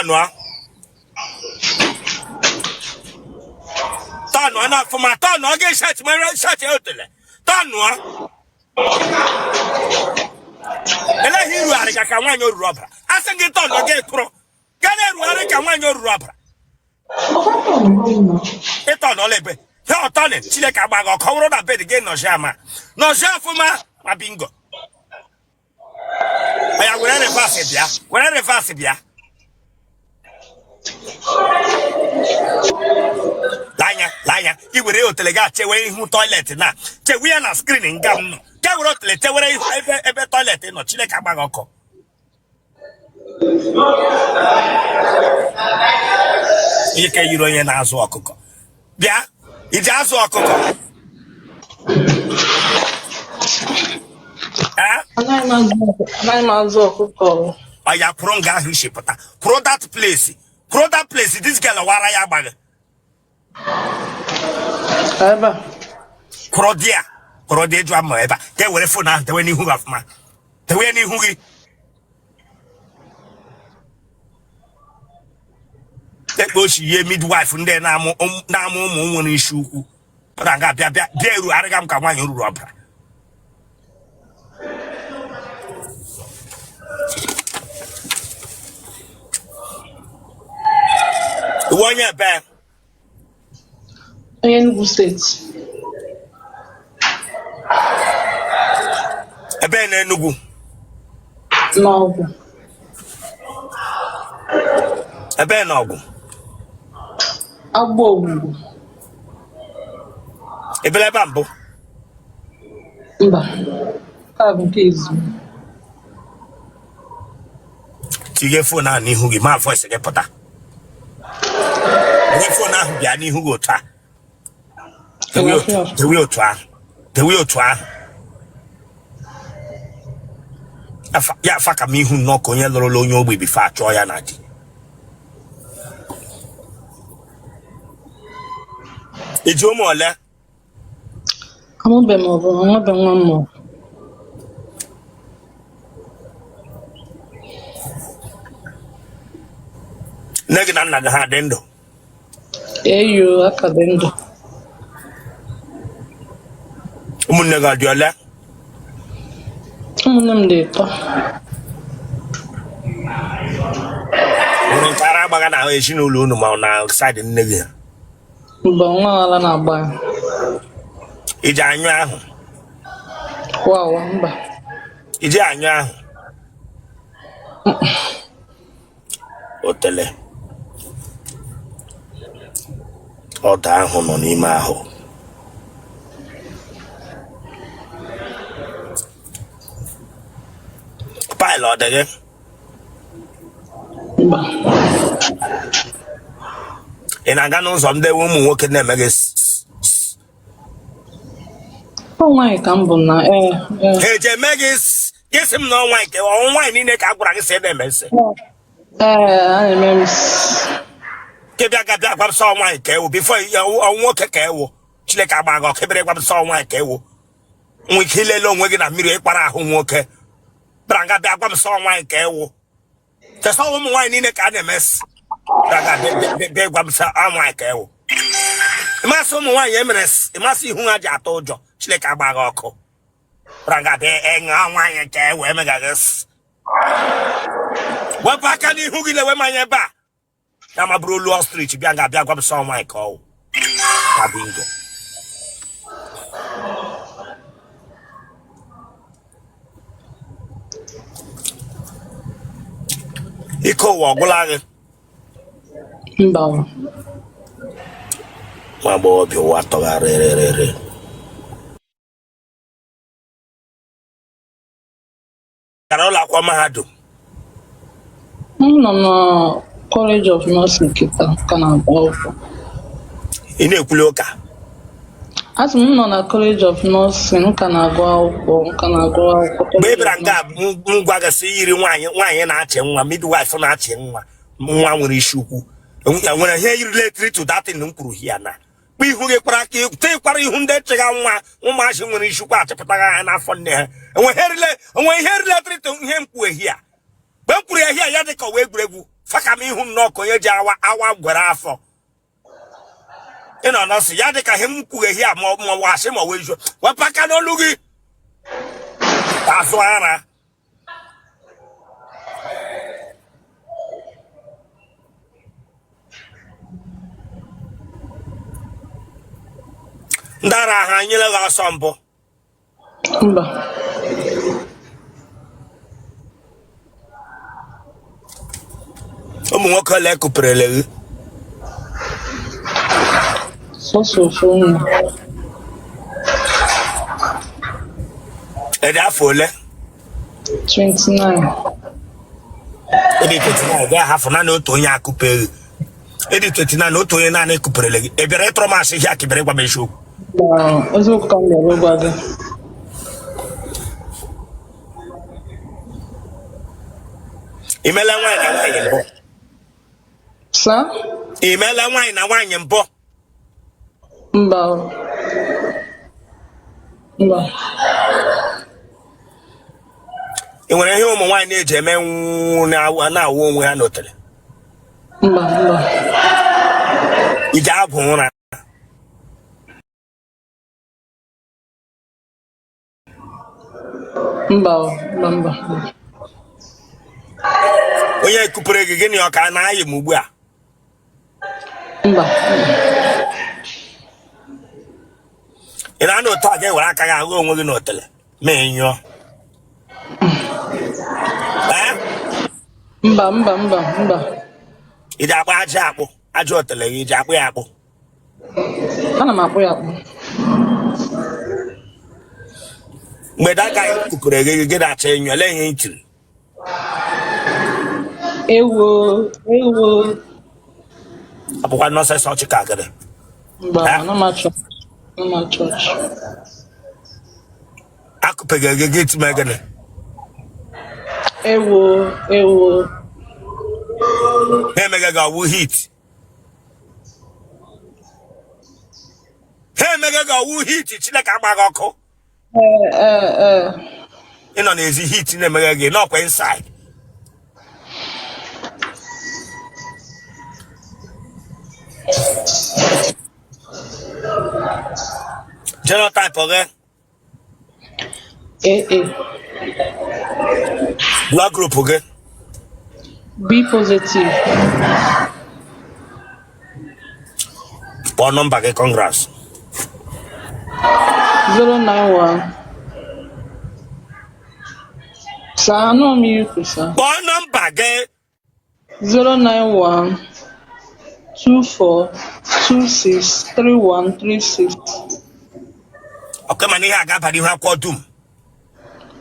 Tọnụọ, tọnụọ na ọfụma, tọnụọ gị shirt mere shirt otele, tọnụọ. Eleghị irugharị ka nwaanyị oruru ọbara. Asị gị tọnụọ, gị kwụrụ ga na-erugharị ka nwaanyị oruru ọbara. Ịtọ n'ọla ebe he ọtọnị. Chineke agbaghị ọkụ wụrụ na bed gị. Nọzi ama nọzi ọfụma ma bingo ya. Were reverse bịa, were reverse bịa. Lee anya, lee anya. I were otele gị chewe ihu toilet na chewe ya na screen nga m nọ. Ka were otele chewere ihu ebe toilet nọ. Chineke agbaghị ọkụ. Ihe ka yiri onye na-azụ ọkụkọ bịa iji azụ ọkụkọ. Anaghị m azụ ọkụkọ. Ọ ya kwụrụ nga ahụ isi pụta. Kwụrụ that place, kwụrụ that place. This girl wara ya agbaghị. Ebe a. Kwụrụ di ya, kwụrụ di ịjụ ama ebe a ka e were phone ahụ tewe n'ihu gị ọfụma, tewe n'ihu gị. Ekpe ochi ihe midwife ndị na-amụ ụmụ nwere isi ukwu pụta nga bịa bịa bịa eru arịga m ka nwaanyị ruru ọbara. Ị wụ onye ebe? Onye Enugu Steeti. Ebe na Enugu? N'Ọgwụ. Ebe na Ọgwụ? Agba Ogwugwu. Ebele ebe a mbụ? Mba, nke a bụ nke izizi m. Tinye phone ahụ n'ihu gị ma voice gị pụta. Tinye phone ahụ bịa n'ihu gị otu a. Dewe otu ahụ, dewe otu ahụ. Ya afa ka m ihu nnọọ ka onye lụrụla onye ogbi before achọọ ya na di. I ji ụmụ ole? Amụbeghị m ọbụ, enwebeghị nwa m mụrụ. Nne gị na nna gị ha dị ndụ? Eyo, ha ka dị ndụ. Ụmụnne gị ọ dị ole? Ụmụnne m dị ịtọ. Nwere nke ara agbaga na ezinụlọ unu ma ọ na side nne gị ha? Mba, nwa ala na-agba ya. I ji anyụ ahụ? Wawa, mba. I ji anyụ ahụ? Otele ọda ahụ nọ n'ime ahụ. Pile ọ dị gị? Mba. Ị na-aga n'ụzọ ndị ụmụ nwoke na-eme gị? Ọ nwaanyị ka m bụ na ee ee. Ha eji eme gị gị sị m na ọ nwaanyị ka ọ nwaanyị niile ka a gwara gị sị na-eme nsị? Ee, a na-eme m. Ka bịa ga bịa gwa m sọ nwaanyị ka ị wụ before ọ nwoke ka ị wụ. Chineke agba gị ọkụ ebere. Gwa m sọ nwaanyị ka ị wụ. Nwee ike ilele onwe gị na mmiri ịkpara ahụ nwoke bịara nga bịa gwa m sọ nwaanyị ka ị wụ. Chesa ụmụ nwaanyị niile ka a na-eme sị bịara nga bịa gwa m sọ nwaanyị ka ị wụ. Ịmasị ụmụ nwaanyị emere ịmasị ihu ha ji atụ ụjọ. Chineke agba gị ọkụ bịara nga bịa enye nwaanyị ka ị wụ emegaghị. Wepụ aka n'ihu gị, lewe m anya ebe a. Ya ma bụrụ olu ostrich bịa nga bịa gwa m sọ nwaanyị ka ọ wụ ka bingo. Ike ụwa ọgwụla gị? Mba. Nwa agbọghọbịa ụwa tọgharịrịrị gara ụlọ akwụkwọ mahadum? M nọ na College of Nursing kịta ka na-agụ akwụkwọ. Ị na-ekwuli ụka? Asị m nọ na College of Nursing, m ka na-agụ akwụkwọ, m ka na-agụ akwụkwọ. Mgbe ị bịara nga m gwa gị sị yiri nwaanyị, nwaanyị na-achị nwa, midwife na-achị nwa, nwa nwere isi ukwu, nwere ihe related to that thing m kwuru here na kpa ihu gị kwara aka tekwara ihu ndị chịga nwa ụmụazị nwere isi ukwu achịpụtaghị ha n'afọ nne ha. Enwe ihe related to ihe m kwuru here. Mgbe m kwuru ya here, ya dị ka ọwa egwuregwu. Faka m ihu nnọọ ka onye ji awa awa gwere afọ. Ị nọ nursing ya dị ka ihe m kwughị a ma ọ wụ asị ma ọ wụ eziokwu. Wepụ aka n'olu gị. Azụ ara. Ndị ara ha nyere gị ọsọ mbụ? Mba. Ụmụ nwoke ole kuperele gị? Sọsọ ofu onye. Ị dị afọ ole? 29. Ị dị 29 ga-ahafụ naanị otu onye akụpe gị. Ị dị 29 otu onye naanị kuperele gị. Ị bịara ịtụrụ m asị ihe a ka ị bịara ịgwa m eziokwu? Mba, eziokwu ka m bịara ịgwa gị. Ị meela nwaanyị na nwaanyị mbụ? Sir? Ị meela nwaanyị na nwaanyị mbụ? Mba. Mba. Ị nwere ihe ụmụ nwaanyị na-eji eme nwụ na-awụ onwe ha n'otele? Mba, mba. I ji agwụ ụra? Mba, mba, mba. Onye kupere gị gịnị ọ ka na-ayị m ugbu a? Mba. Ị na-anọ otu a ga-ewere aka gị ahụ onwe gị n'otele ma ị nyụọ? Ee? Mba, mba, mba, mba. Ị ji akpụ aja akpụ aja otele gị, i ji akpụ ya akpụ? Ana m akpụ ya akpụ. Mgbe that guy kupere gị gị na-achọ ịnyụ, ele ihe ị tiri? Ewo, ewo. Ọ bụkwa nonsense ọchị ka agịrị. Mba, ana m achọ. Ana m achọ ọchị. Akụpeghị gị gị time gịnị? Ewo, ewo. Ha emeghị gị ọwụ heat. Ha emeghị gị ọwụ heat. Chineke agba gị ọkụ. Ee, ee, ee. Ị nọ n'ezi heat na-emeghe gị n'ọkwa inside. Genotype gị? AA. Blood group gị? B positive. Kpọọ nọmba gị, congrats. 091. Sir, anụ m ihe ikwu, sir. Kpọọ nọmba gị. 091 24 26 31 36. Ọkwa mana ihe a ga-aba n'ihu akwụkwọ dum.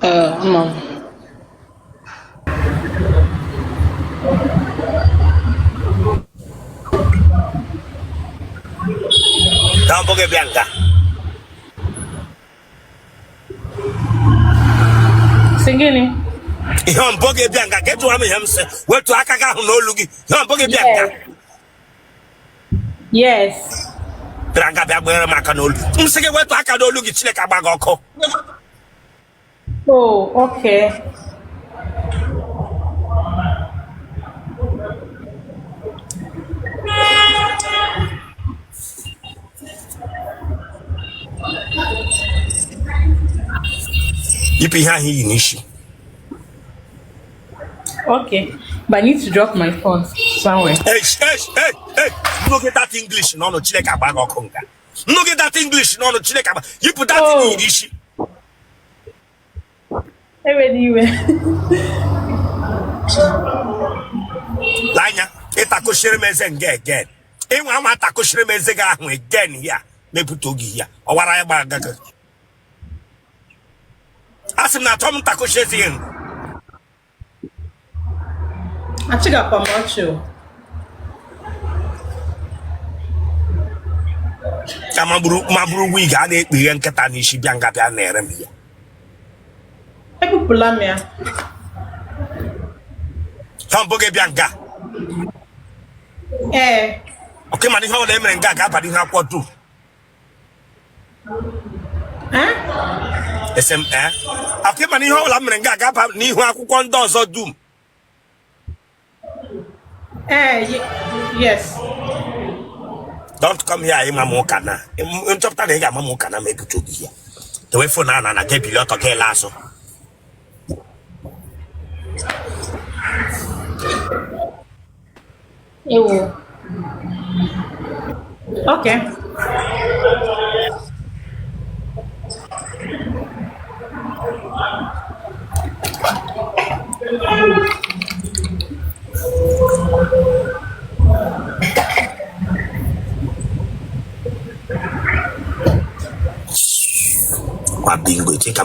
Ee, ama m. Ka mbụ gị bịa nga. Sị gịnị? Ihe mbụ gị bịa nga, ka jụwa m ihe m sị, wetu aka gị ahụ n'olu gị. Ihe mbụ gị bịa nga. Yes. Bịara nga bịa gbanyere m aka n'olu. M sị gị wetu aka n'olu gị, Chineke agba gị ọkụ. Oh, okay. Yipụ ihe ahụ i yi n'isi. Okay, but I need to drop my phone somewhere. Hey, hey, hey, hey. Nụ gị that English n'ọnụ, Chineke agba gị ọkụ nga. Nụ gị that English n'ọnụ, Chineke agba. Yipụ that thing i yi n'isi. Ewela iwe. Lee anya, ị takụchiri m eze nga again. Ị nwa anwa takụchiri m eze gị ahụ again ya mepụta oge ya ọwara ya gbara gaga. A sị m na achọ m ntakụchi eze gị. Achịgakwa m ọchị o. Ka maburu wig a na-ekpughe nkịta n'isi bịa nga bịa na-ere m ya. Ebupụla m ya. Ha mbụ gị bịa nga. Ee. Ọkwa mana ihe ọbụla e mere nga ga-aba n'ihu akwụkwọ dum. Ese m ee. Ọkwa mana ihe ọbụla m mere nga ga-aba n'ihu akwụkwọ ndị ọzọ dum. Ee, yes. Don't come here ịma m ụka na m chọpụta na ị ga-ama m ụka na ma ebutu gị ya. Dewe phone a na na gị ebili ọtọ gị ele azụ. Ewo. Okay. Kwa bingo, think I'm